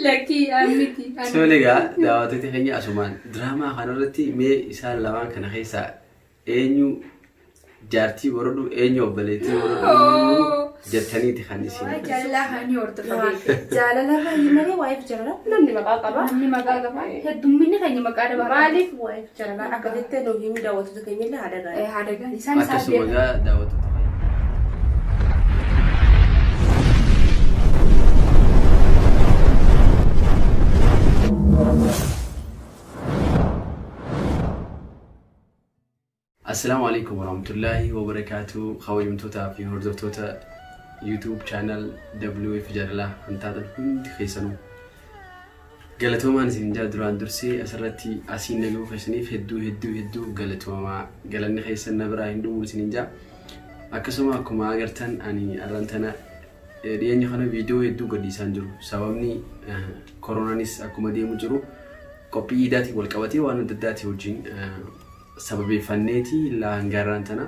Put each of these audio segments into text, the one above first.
Lakkii an miti. Tole egaa daawwattoota keenya asumaan diraamaa kanarratti mee isaan lamaan kana keessaa eenyu jaartii godhadhu eenyu obboleettii godhadhu jettaniiti kan isin. Waa'ee jaalalaa kana ni hordofa beekte. Jaalala irraa malee waa'eef jaalala namni maqaa qaba. Namni maqaa qaba. Heddumminni keenya maqaa dabaa. Maaliif waa'eef jaalala akka jettee nu himi daawwattoota keenya illee haadha gaarii. Haadha gaarii. Isaan isaan Akkasuma beekan. egaa daawwattoota keenya. Assalaamu alaikum warahmatullaahi wabarakaatu kabajamtootaa fi hordoftoota YouTube channel WF Jaalalaa kan taatan hundi keessanuu galatoomaan isin jaa duraan dursee asirratti asiin nagahuu keessaniif hedduu hedduu hedduu galatoomaa galanni keessan na biraa hin dhumuun isin jaa akkasuma akkuma agartan ani arran tana dhiyeenya kana viidiyoo hedduu gadhiisaan jiru sababni koronaanis akkuma deemu jiru qophii iidaatiin wal qabatee waan adda addaatii wajjin sababeeffanneeti hanga har'aan tana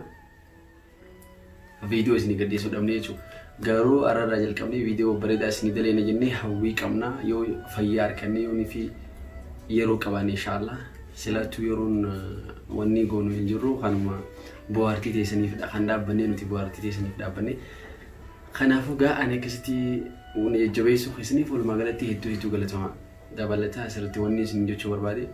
viidiyoo isinii gadhiisuu dhabne jechuudha. Garuu har'a irraa jalqabnee viidiyoo bareedaa isinii daleena jennee hawwii qabna yoo fayyaa arganne yoonii fi yeroo qabaanne inshaallah silattuu yeroon wanni goonu hin jirru kanuma bohaartii teessaniif kan dhaabbannee nuti bohaartii teessaniif dhaabbanne. Kanaafuu gaa ani akkasitti na jajjabeessuu keessaniif walumaa galatti hedduu hedduu galatoomaa. Dabalataa asirratti wanni isin jechuu barbaade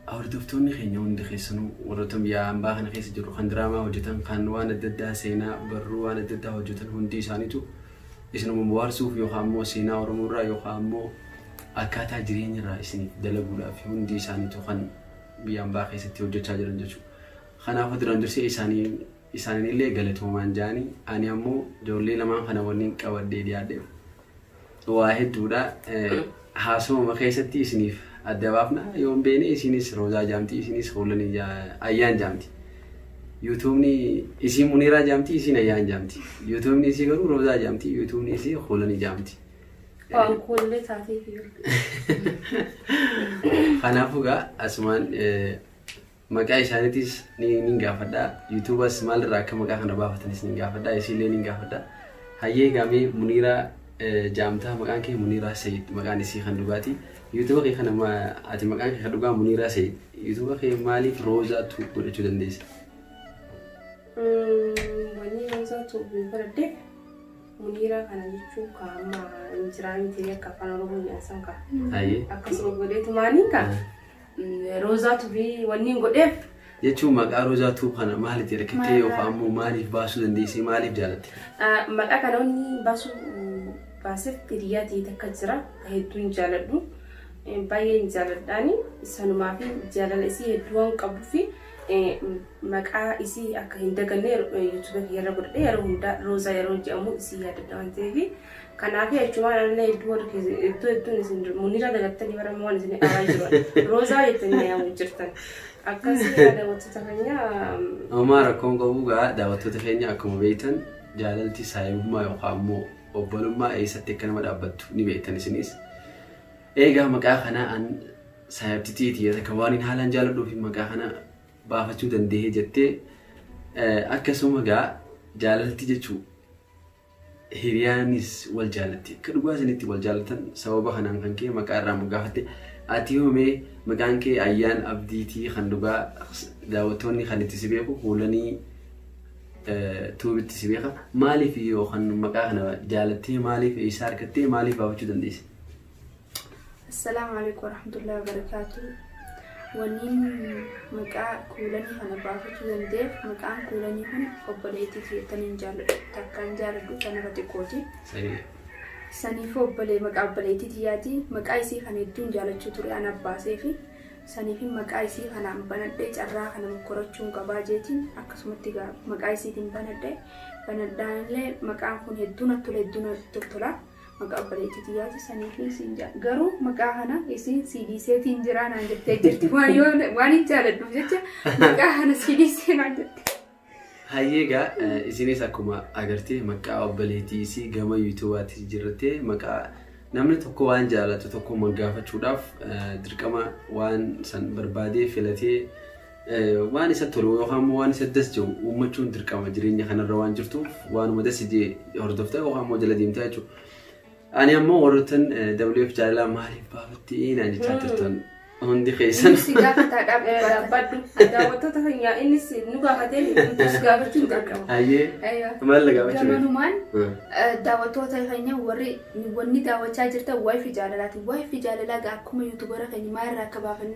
hordoftoonni keenya hundi keessanuu warroota biyya ambaa kana keessa jiru kan diraamaa hojjetan kan waan adda addaa seenaa barruu waan adda addaa hojjetan hundi isaaniitu isinuma bohaarsuuf yookaan immoo seenaa Oromoo irraa yookaan immoo akkaataa jireenya irraa isiniif dalaguudhaaf hundi isaaniitu kan biyya ambaa keessatti hojjechaa jiran jechuudha. Kanaafuu duraan dursee isaanii isaaniinillee galatoomaan jaanii ani ammoo ijoollee lamaan kana waliin qabadhee dhiyaadhe waa hedduudha. Haasawuma keessatti isiniif adda baafna. Yoo hin beekne isinis Roozaa jaamti, isinis Hoolanii Ayyaan jaamti. Yuutuubni isii Muniiraa jaamti, isiin Ayyaan jaamti. Yuutuubni isii garuu Roozaa jaamti, yuutuubni isii Hoolanii jaamti. Waan kuullee taatee fi Kanaafuu gaa asumaan Maqaa isaaniitis ni nin gaafadha. YouTubas maalirraa akka maqaa kana baafatanis nin gaafadha. Isiillee nin gaafadha. Hayyee gaamee Muniiraa jaamtaa maqaan kee Muniiraa Sayid maqaan isii kan dhugaati. YouTube kee kana ati maqaan kee kan dhugaa Muniiraa Sayid. YouTube kee maaliif Roozaa Tube godhachuu dandeesse? Wanni Roozaa Tube godhadheef Muniiraa kana jechuun ka amma hin jiraa miti akka afaan Oromoo jedhan ka. Hayyee. Akkasuma godheetumaanii ka. Roozaa tubii wanni hin godheef. Jechuun maqaa Roozaa Tuub kana maaliif argattee yookaan ammoo maaliif baasuu dandeessee maaliif jaalatte? Maqaa kana wanni baasuu baaseef hiriyaa ta'e takka jira hedduun jaaladhu. Baay'een jaaladhaani sanumaa fi jaalala isii hedduu waan qabuu fi maqaa isii akka hin daganne yuutuuba kiyyarra godhadhe yeroo hundaa Roozaa yeroo jedhamu isii yaadadha waan ta'eef. Kanaaf achumaan anallee hedduu warri keessa hedduu hedduun isin munira dagattanii bara waan isin aaraa jiru. Roozaa jettanii na yaamuu jirtan. Akkasii yaa daawwattoota keenya. Homaa rakkoon qabu gaa daawwattoota keenya akkuma beektan jaalalti saayibummaa yookaan immoo obbolummaa eessatti akka nama dhaabbattu ni beektan isinis. Eegaa maqaa kanaa an saayibtitii tiyya takka waan hin haalaan jaaladhuuf maqaa kana baafachuu danda'ee jettee akkasuma gaa jaalalti jechuu Hiriyaanis wal jaalatti. Akka dhugaa isinitti wal jaalatan sababa kanaan kan kee maqaa irraa moggaafatte. Ati hoo mee maqaan kee Ayyaan Abdiitii kan dhugaa daawwattoonni kan itti si beeku Kuulanii tuubitti si beeka. Maaliif yookaan maqaa kana jaalattee maaliif eessaa argattee maaliif baafachuu dandeesse? Assalaamu alaikum warahmatullahi wabarakaatu. Wanniin maqaa kuulanii kana baafachuu danda'eef maqaan kuulanii kun obboleettii tiyya hin jaalladhu takkaan jaalladhu tanarra xiqqooti. Saniifuu obbolee maqaa obboleettii tiyyaati maqaa isii kana hedduun jaalachuu ture ana baasee fi saniifin maqaa isii kanaan banadhee carraa kana mokkorachuun qabaa jeetiin akkasumatti maqaa isiitiin banadhe banadhaanillee maqaan kun hedduu natti tola hedduu natti toltola. Maqaa obboleettii tiyyaati saniif isiin jaa garuu maqaa kana isiin sii dhiiseetiin jiraa naan jettee jirti waan yoo waan hin jaaladhuuf jecha maqaa kana sii dhiisee naan jette. Hayyee egaa isinis akkuma agartee maqaa obboleettii isii gama yuutuubaatti jijjiirrattee maqaa namni tokko waan jaalatu tokko moggaafachuudhaaf dirqama waan san barbaadee filatee waan isa tolu yookaan immoo waan isa das jedhu uummachuun dirqama jireenya kanarra waan jirtuuf waanuma das jee hordofta yookaan immoo jala deemtaa jechuudha. Ani ammoo warroottan WF jaalalaa maaliif baafattee naan jechaa turtan hundi keessan. Inni si gaafataa dhaabbata. Dhaabbadhu. Daawwattoota keenya innis nu gaafatee nutis gaafachuun dirqama. Hayyee maal na gaafachuu? Gamanumaan daawwattoota keenya warri wanni daawwachaa jirtan wifi jaalalaati. Wifi jaalalaa gaa akkuma YouTubera keenya maalirraa akka baafanne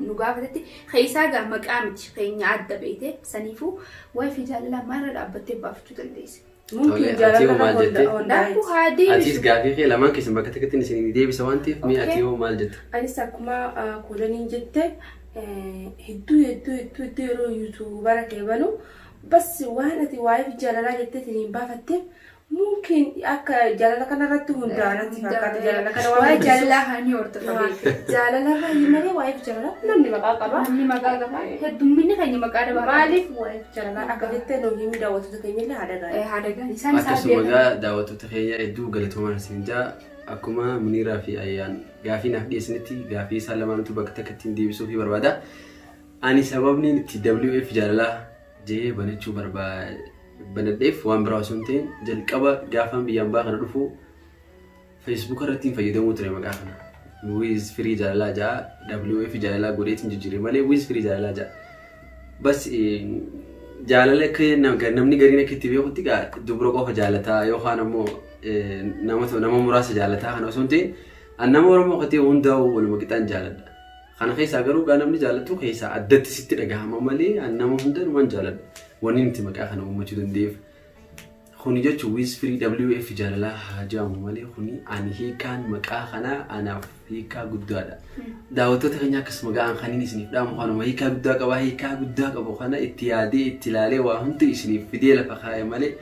nu gaafatetti keessaa gaa maqaa miti keenya adda beekte saniifuu wifi jaalalaa maalirra dhaabbattee baafachuu dandeesse. Mumkin Tole, ati jaalala hoo maal jette? Daakuu haa Atis deebisu. gaafii kee lamaan keessan bakka takkatti isin deebisa waan ta'eef mee Okay. ati hoo maal jetta? Anis akkuma kuulaniin jette hedduu hedduu hedduu hedduu yeroo YouTubera kee banu bas waan ati waa'eef jaalalaa jettee ittiin baafatteef mumkin akka jaalala kanarratti hundaa'anatti fakkaata jaalala kana waan Waa'ee guddisuuf. jaalalaa haa ni hordofa beekte. Jaalala irraa malee waa'eef jaalalaa namni maqaa qaba. Namni maqaa qaba. Heddumminni keenya maqaa dhabaa. Maaliif waa'eef jaalalaa akka jettee nu himi daawwattoota keenya illee haadha gaarii. Haadha gaarii. Isaan isaa Akkasuma beekan. egaa daawwattoota keenya hedduu galatoomaa isin jaa akkuma Muniiraa fi Ayyaan gaafii naaf dhiyeessanitti gaafii isaan lamaanitu bakka takka ittiin deebisuufii barbaada. Ani sababni itti WF jaalalaa jee banachuu banadheef waan biraa osoo hin ta'in jalqaba gaafaan biyyaan baa kana dhufu Facebook irratti hin fayyadamuu ture maqaa kana. Wiz firii jaalalaa ja'a WF jaalalaa godheetiin jijjiire malee Wiz firii jaalalaa ja'a. Bas jaalala akka namni gariin akka itti beekutti gaa dubra qofa jaalataa yookaan ammoo nama muraasa jaalataa kana osoo hin ta'in an nama Oromoo akka ta'e hundaa'u waluma qixaan jaaladha. Kana keessaa garuu gaa namni jaalatu keessaa addatti sitti dhagahama malee an nama hunda numan jaaladha. Wanni nuti maqaa kana uummachuu danda'eef. Kuni jechuun Wiz Firii WF jaalalaa haa jedhamu malee kuni ani hiikaan maqaa kanaa anaaf hiikaa guddaadha. Daawwattoota keenya akkasuma ga'an kaniin isiniif dhaamu kanuma hiikaa guddaa qabaa hiikaa guddaa qabu kana itti yaadee itti ilaalee waa hundi isiniif fidee lafa kaa'e malee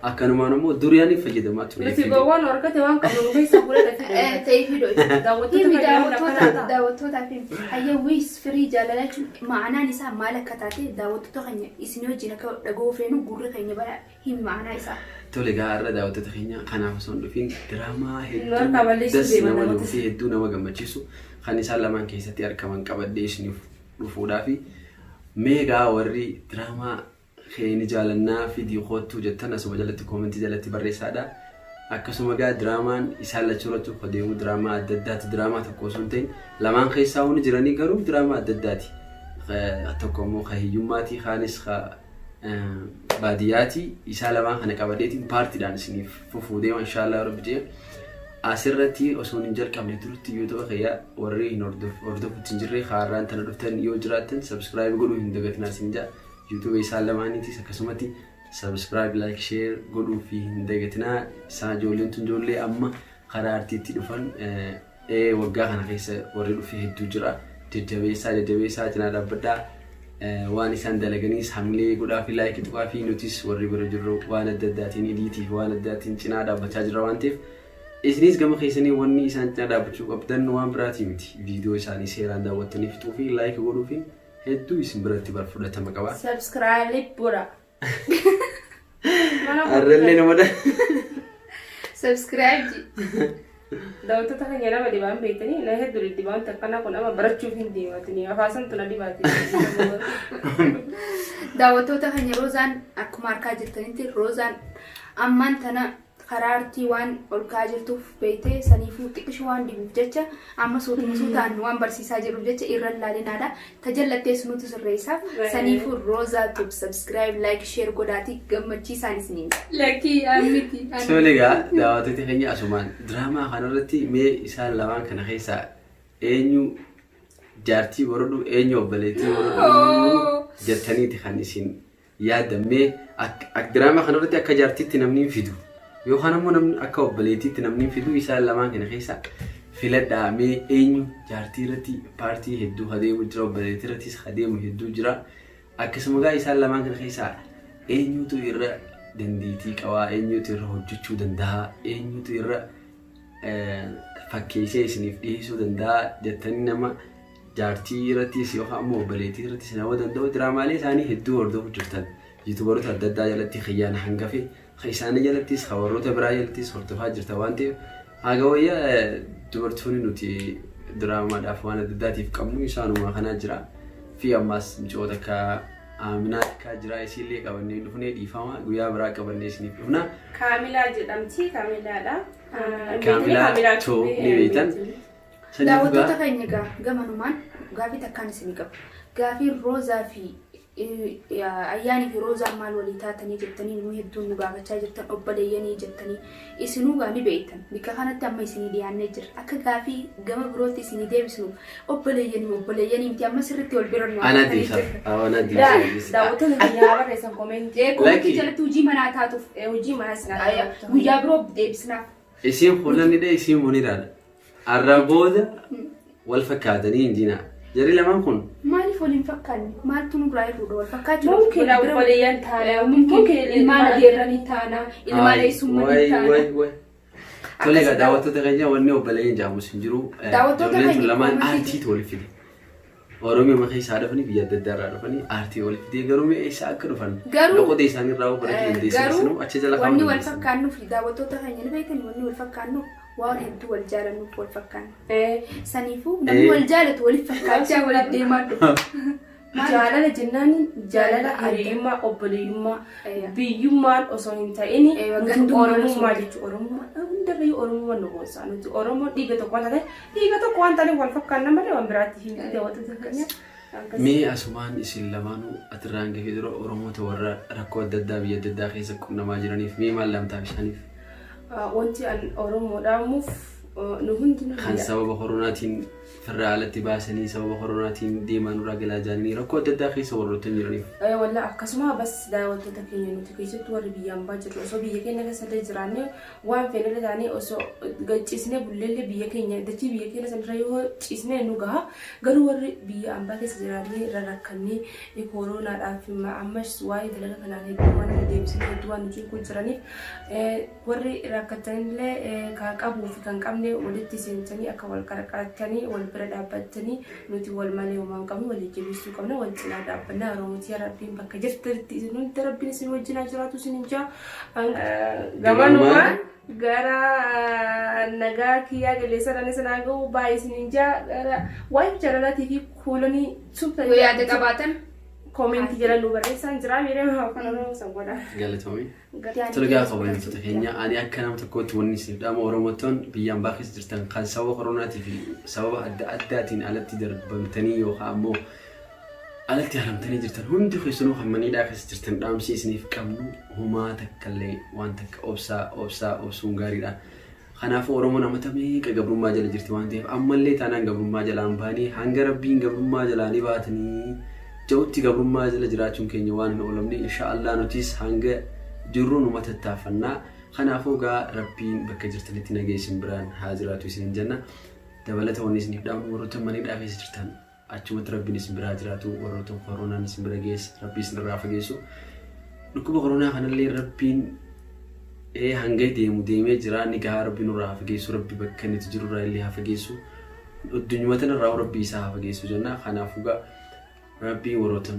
akkanumaan immoo duriyaan fayyadamaa ture. Nuti gowwaan argate waan qabnu nu keessa fuudhee dafee Ta'ee fi dho'e. Daawwattoota Himi keenya daawwattoota akkanaa ta'a. daawwattootaaf himi. Hayya wiis firii jaalalaa jechuun ma'anaan isaa maal akka taate daawwattoota keenya isin wajjin akka dhaga'uu feenu gurra keenya bara himi ma'anaa isaa. Tole egaa har'a daawwattoota keenya kanaaf osoo hin dhufin diraamaa Nu harkaa hedduu balleessuu das deeman nama namoota. dhufuu fi hedduu nama gammachiisu kan isaan lamaan keessatti argaman qabadhee isiniif dhufuudhaa fi mee egaa warri diraamaa keeni jaalannaa fidii koottuu jettan asuma jalatti commentii jalatti barreessaadha. Akkasuma egaa diraamaan isaan lachuu irratti adeemu diraamaa adda addaati. Diraamaa tokko osoo hin ta'in lamaan keessaa hundi jiranii garuu diraamaa adda addaati. Tokko immoo ka hiyyummaati kaanis ka baadiyyaati. Isaa lamaan kana qabadheetiin partiidhaan isiniif fufuu deema inshaallah rabbi jee. Asirratti osoo hin jalqabne turutti YouTube kiyya warri hin hordofutti hin jirre haaraan tana dhuftan yoo jiraattan subscribe godhuu hin dagatinaa isin jaa. YouTube isaan lamaaniitis akkasumatti subscribe, like, share godhuu fi hin dagatinaa. Isaan ijoolleen tun ijoollee amma karaa artiitti dhufan waggaa kana keessa warri dhufe hedduu jira. Jajjabeessaa jajjabeessaa cinaa dhaabbadhaa. Waan isaan dalaganiis hamilee godhaa fi like tuqaa fi nutis warri bira jirru waan adda addaatiin editii fi waan addaatiin cinaa dhaabbachaa jirra waan ta'eef isinis gama keessanii wanni isaan cinaa dhaabbachuu qabdan waan biraatii miti. Viidiyoo isaanii seeraan daawwattanii fixuu fi like godhuu fi hedduu isin biratti bar fudhatama qaba. Subscribe godha. Har'allee nama dha. Subscribe ji. Daawwattoota keenya nama dhibaan beektanii na hedduu dhibaan takkanaa kun amma barachuuf hin deematanii afaasantu na dhibaate. Daawwattoota keenya Roozaan akkuma argaa jirtanitti Roozaan ammaan tana karaa artii waan ol ka'aa jirtuuf beektee saniifuu xiqqishu waan dibuuf jecha amma suutuma suutaan waan barsiisaa jiruuf jecha irra ilaalinaadha. Tajallattees nutu sirreessa. Saniifuu Roozaa Tube subscribe, like, share godhaatii gammachiisaan isiniin. Lakkii miti. Tole egaa daawwattoota keenya asumaan diraamaa kanarratti mee isaan lamaan kana keessaa eenyu jaartii godhadhu eenyu obboleettii godhadhu jettaniiti kan isin yaadammee diraamaa kanarratti akka jaartiitti namni hin fidu yookaan ammoo namni akka obboleettiitti namni hin fidu isaan lamaan kana keessa filadhaa mee eenyu jaartii irratti partii hedduu adeemu jira obboleettii irrattis adeemu hedduu jira akkasuma gaa isaan lamaan kana keessaa eenyutu irra dandeettii qabaa eenyutu irra hojjechuu danda'a eenyutu irra fakkeessee isiniif dhiyeessuu danda'a jettanii nama jaartii irrattis yookaan ammoo obboleettii irrattis nama danda'u diraamaalee isaanii hedduu hordofuu jirtan YouTuberoota adda addaa jalatti kiyyaan hangafe isaanii jalattis warroota biraa jalattis hordofaa jirta waan ta'eef haga wayyaa dubartoonni nuti diraamaadhaaf waan adda addaatiif qabnu isaanuma kanaa jira fi ammaas micoota akka Aaminaa akka jira isiillee qabannee dhufnee dhiifama guyyaa biraa qabannee isiniif dhufna. Kaamilaa jedhamti. Kaamilaadha. Kaamilaa too ni beektan. Saniif Daawwattoota gaa keenya egaa gamanumaan gaafii takkaan isinii qaba. Gaafii Roozaa fi Ayyaanii fi Roozaan maal walii taatanii jettanii namni hedduun nu gaafachaa jirtan obboleeyyanii jettanii isinuu gaa ni beektan. Bikka kanatti amma isinii dhiyaannee jirra. Akka gaafii gama birootti isinii deebisnu obboleeyyanii obboleeyyanii miti amma sirriitti wal bira nu Ana argatanii deebisa. jirra. Ana deebisa. Daawwattoota keenya haa barreessan comment. Comment Lakki. jalatti hojii manaa taatuuf Hojii manaa isin haa guyyaa biroo deebisnaaf. Isiin kuulanidha isiin muniraadha. Arra booda wal fakkaatanii hin jiina. Jarri lamaan kun Maaliif wal hin fakkaanne? Maaltu nurraa hir'uudha? Wal fakkaachuu Mumkin obboleeyyan taana. Mumkin ilmaan adeerranii taana, ilmaan eessummanii Wayi taana. wayi wayi. Tole egaa daawwattoota keenya wanni obboleeyyan jaamus hin jiru. Daawwattoota Ijoolleen tun keenya lamaan comment aartiitu wal fide. Oromiyaa keessaa dhufanii biyya adda addaa irraa dhufanii aartii wal fidee garuu mee eessa akka dhufan loqoda isaanii irraa barachuu dandeessan Garuu isinuu achi jala kaa'uu wanni wal dandeessan. fakkaannuuf daawwattoota keenya ni beektan wanni wal fakkaannuuf waan hedduu wal jaalannuuf wal fakkaanna. Saniifuu namni wal jaalatu waliif fakkaachaa waliif deemaa dhufa. Jaalala jennaan jaalala Jaalala hiriyyummaa, obboleeyyummaa, Eeyya. biyyummaan osoo hin ta'in Eeyya, nuti gandummaan osoo Oromummaa hin jechuudha. Oromummaa hundarrayyuu Oromummaan nu boonsa. Nuti Oromoon dhiiga tokko waan taateef dhiiga tokko waan taaneef wal fakkaanna malee waan biraatti hin daawwattoota keenya. Akkas. Mee asumaan isin lamaanuu atirraa hangafee dura Oromoota warra rakkoo adda addaa biyya adda addaa keessa qunnamaa jiraniif mee maal dhaamtaaf isaaniif? Wanti an Oromoodhaamuuf nu hundinuu Kan sababa koronaatiin firraa alatti baasanii sababa koronaatiin deemaa nurraa galaa jiranii rakkoo adda addaa keessa warroottan jiraniif. Walla akkasuma bas daawwattoota keenya nuti keessattuu warri biyya ambaa jirru osoo biyya keenya keessa illee jiraannee waan feenellee taanee osoo gachiisnee bulleellee biyya keenya dachii biyya keenya sanirra yoo ciisnee nu gaha. Garuu warri biyya ambaa keessa jiraannee rarrakkannee koronaadhaaf ammas waa'ee dalagaa kanaan hedduu waan nu deebisanii hedduu waan nu cinquu jiraniif warri rakkatanillee kan qabuu fi kan qabne walitti seentanii akka wal qarqaratanii wal bira dhaabbatanii nuti wal malee homaa hin qabnu wal jajjabeessuu qabna wal cinaa dhaabbannaa. Oromootii Rabbiin bakka jirtanitti isin hundi Rabbiin isin wajjin haa jiraatu isin hin jaa. Gamanumaan gara nagaa kiyyaa qilleensarraan isin haa ga'u baay'ee isin hin jaa gara waa'ee jaalalaatii fi kuulanii Yoo yaada qabaatan comment jala nu barreessaan jira miiree afaan Oromoo san godha. Galatoomii. Tole gaafa kabajamtoota keenya ani akka nama tokkootti wanni isiniif dhaamu Oromootaan biyya ambaa keessa jirtan kan sababa koronaatii fi sababa adda addaatiin alatti darbamtanii yookaan ammoo alatti haramtanii jirtan hundi keessanuu kan maniidhaa keessa jirtan dhaamsi isiniif qabnu homaa takkallee waan takka obsaa obsaa obsuun gaariidha. Kanaafuu Oromoon amata meeqa gabrummaa jala jirti waan ta'eef ammallee taanaan gabrummaa jalaan baanii hanga Rabbiin gabrummaa jalaa ni baatanii ja'utti gabrummaa jala jiraachuun keenya waan hin oolamne insha'Allah nutis hanga jirru numa tattaaffannaa. Kanaafuu gaa Rabbiin bakka jirtanitti nagaya isin biraan haa jiraatu isiniin jenna. Dabalata wanni isiniif dhaamnu warroota maniidhaa keessa jirtan achumatti Rabbiin isin biraa jiraatu warroota koronaan isin bira geesse Rabbi isin irraa fageessu. Dhukkuba koronaa kanallee Rabbiin ee hanga deemu deemee jira ni gahaa Rabbi nurraa haa fageessu Rabbi bakka inni itti jirurraa illee haa fageessu addunyuma tanarraa Rabbi isaa haa fageessu jenna. Kanaafuu gaa Rabbiin warroota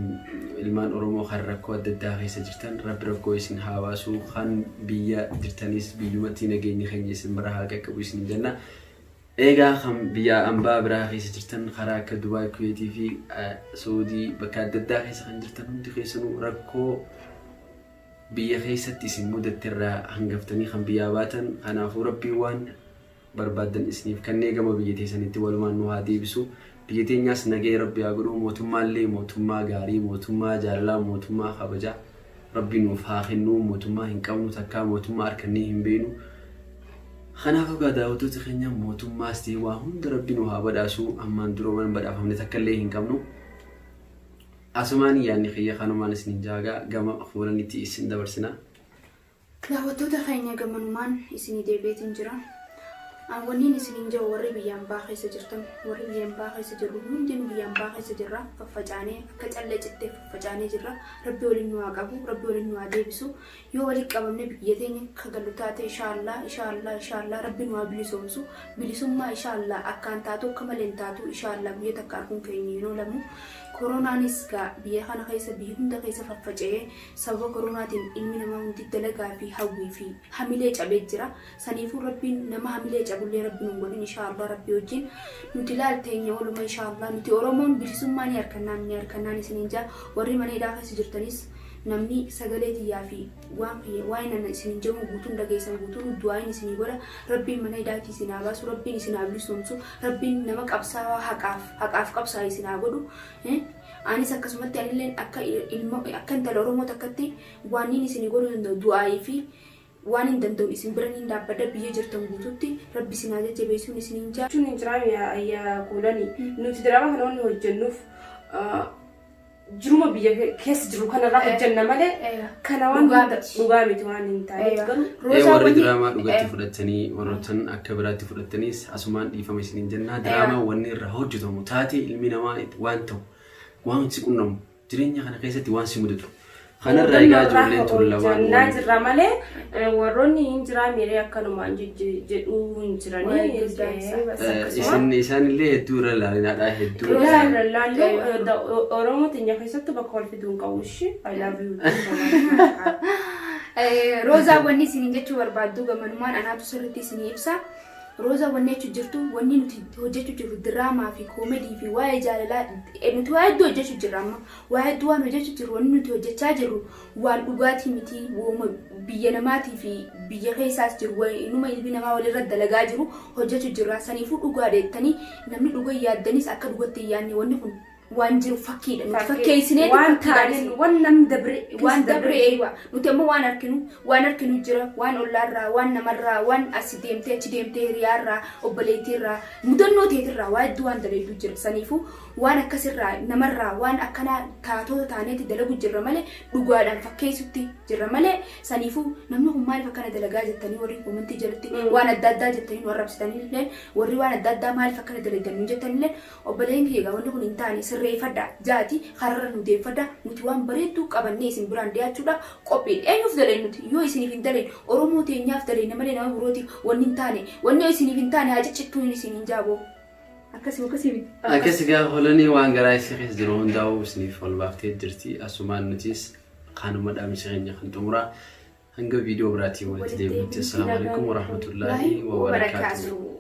ilmaan Oromoo kan rakkoo adda addaa keessa jirtan Rabbi rakkoo isin haa baasu kan biyya jirtanis biyyumatti nageenyi keenya isin bira haa qaqqabu isin jenna. Eegaa kan biyya ambaa biraa keessa jirtan karaa akka Dubaay, Kuweetii fi Saudii bakka adda addaa keessa kan jirtan hundi keessanuu rakkoo biyya keessatti isin mudatte irraa hangaftanii kan biyyaa baatan kanaafuu Rabbiin waan barbaaddan isiniif kannee gama biyya teessanitti walumaan nu haa deebisu. Biyya teenyaas nagaya Rabbi haa godhu. Mootummaallee mootummaa gaarii, mootummaa jaalalaa, mootummaa kabajaa Rabbi nuuf haa kennu. Mootummaa hin qabnu takkaa mootummaa harkannee hin beeknu. Kanaafuu egaa daawwattoota keenya mootummaas ta'e waa hunda Rabbi nu haa badhaasu. Ammaan dura waan badhaafamne takka illee hin qabnu. Asumaan yaadni kiyya kanumaan isin jaagaa gama fuulanitti isin dabarsina. Daawwattoota keenya gamanumaan isinii deebi'eetiin jira. Wanniin isiniin jiru warri biyya ambaa keessa jirtan warri biyya ambaa keessa jirru hundinuu biyya ambaa keessa jirra faffacaanee akka callee cittee faffacaanee jirra. Rabbi waliin nu haa qabu, Rabbi waliin nu haa deebisu. Yoo walitti qabamne biyya teenya akka gallu taate inshaallah inshaallah inshaallah Rabbi nu haa bilisoomsu. Bilisummaa inshaallah akkaan taatu akka malee hin taatu inshaallah guyya takka arguun keenya hin oolamu. Koronaanis gaa biyya kana keessa biyya hunda keessa faffaca'ee sababa koronaatiin ilmi namaa hundi dalagaa fi hawwii fi hamilee cabee jira. Saniifuu Rabbiin nama hamilee cabullee Rabbi nun godhin inshaallah Rabbi wajjin nuti laal teenya ooluma inshaallah nuti Oromoon bilisummaa ni harkannaan ni harkannaan isiniin jaa warri mana hidhaa keessa jirtanis Namni sagalee tiyyaa fi waan kiyya waan ana isinin jedhu guutuun dhageessan guutuun du'aayin isinii godha. Rabbiin mana hidhaatii isin haa baasu, Rabbiin isin haa bilisoomsu, Rabbiin nama qabsaawaa haqaaf haqaaf qabsaa'e isin haa godhu. Anis akkasumatti anilleen akka ilma akka intala Oromoo takkatti waan inni isinii godhuu danda'u du'aayii fi waan hin danda'u isin bira niin dhaabbadha. Biyya jirtan guututti Rabbi isin haa jajjabeessuun isiniin jaa. Jechuun hin jiraam yaa Kuulani. Nuti diraamaa kana wanni hojjennuuf jiruma biyya keessa jiru kanarraa hojjenna malee kana waan Dhugaa miti. Dhugaa miti waan hin taaneef garuu Roozaa Warri wanni diraamaa dhugatti fudhatanii warroottan akka biraatti fudhattaniis asumaan dhiifama isiniin jennaa. Diraamaa wanni irraa hojjetamu taatee ilmi namaa waan ta'u, waan si qunnamu, jireenya kana keessatti waan si mudatu kanarraa egaa ijoolleen tun lamaan hojjennaa jirra malee warroonni hin jiraa miiree akkanumaan jedhuu hin jiranii. Waa'ee guddaa isaa. Isin isaanillee hedduu irra ilaalinaadha hedduu. Irraa irra ilaallu Oromoo teenya keessattuu bakka wal fiduu hin qabu ishee. I love you so much. Roozaa, wanni isiniin jechuu barbaaddu gamanumaan anaatu sirriitti isinii ibsa. Roozaa, wanni jechuu jirtu, wanni nuti hojjechuu jirru diraamaa fi koomedii fi waa'ee jaalalaa nuti waa hedduu hojjechuu jirra. Amma waa hedduu waan hojjechuu jirru, wanni nuti hojjechaa jirru waan dhugaatii miti, wooma biyya namaatii fi biyya keessaas jiru inuma ilmi namaa walirra dalagaa jiru hojjechuu jirra. Saniifuu dhugaa dheettanii namni dhuga yaaddanis akka dhugatti hin yaadne. Wanni kun waan jiru fakkiidha. Nuti fakkeessineeti waan fakkiidhaan taaneen waan namni dabre waan dabre eewa. Nuti ammoo waan arginu jira, waan ollaarraa, waan namarraa, waan asi deemtee achi deemtee, hiriyaarraa, obboleettiirraa, mudannoo teetirraa waa hedduu waan dalayduu jira. Saniifuu waan akkasirraa namarraa waan akkanaa taatota taaneeti dalagu jirra malee dhugaadhaan fakkeessutti jirra malee. Saniifuu namni kun maaliif akkana dalagaa jettanii warri koomentii jalatti waan adda addaa jettanii nu arrabsitanii illee, warri waan adda addaa maaliif akkana dalagdan nu jettanillee, obboleen kiyya, egaa wanni kun hin taane, sirreeffadha jaati kararra nu deeffadha. Nuti waan bareedduu qabannee isin biraan dhiyaachuudhaaf qophiidha. Eenyuuf daleen? Nuti yoo isiniif hin daleen Oromoo teenyaaf daleena malee nama birootiif wanni hin taane, wanni yoo isiniif hin taane haa ciccittuu hin isiniin jaaboo. Akkasii akkasii miti. Akkas egaa holanii waan garaa isii keessa jiru hundaa'uu isiniif ol baaftee jirti. Asumaan nutis kanuma dhaamsa keenya kan xumuraa. Hanga viidiyoo biraatiin walitti deebinutti, assalaamu alaikum warahmatullaahi wabarakaatuh.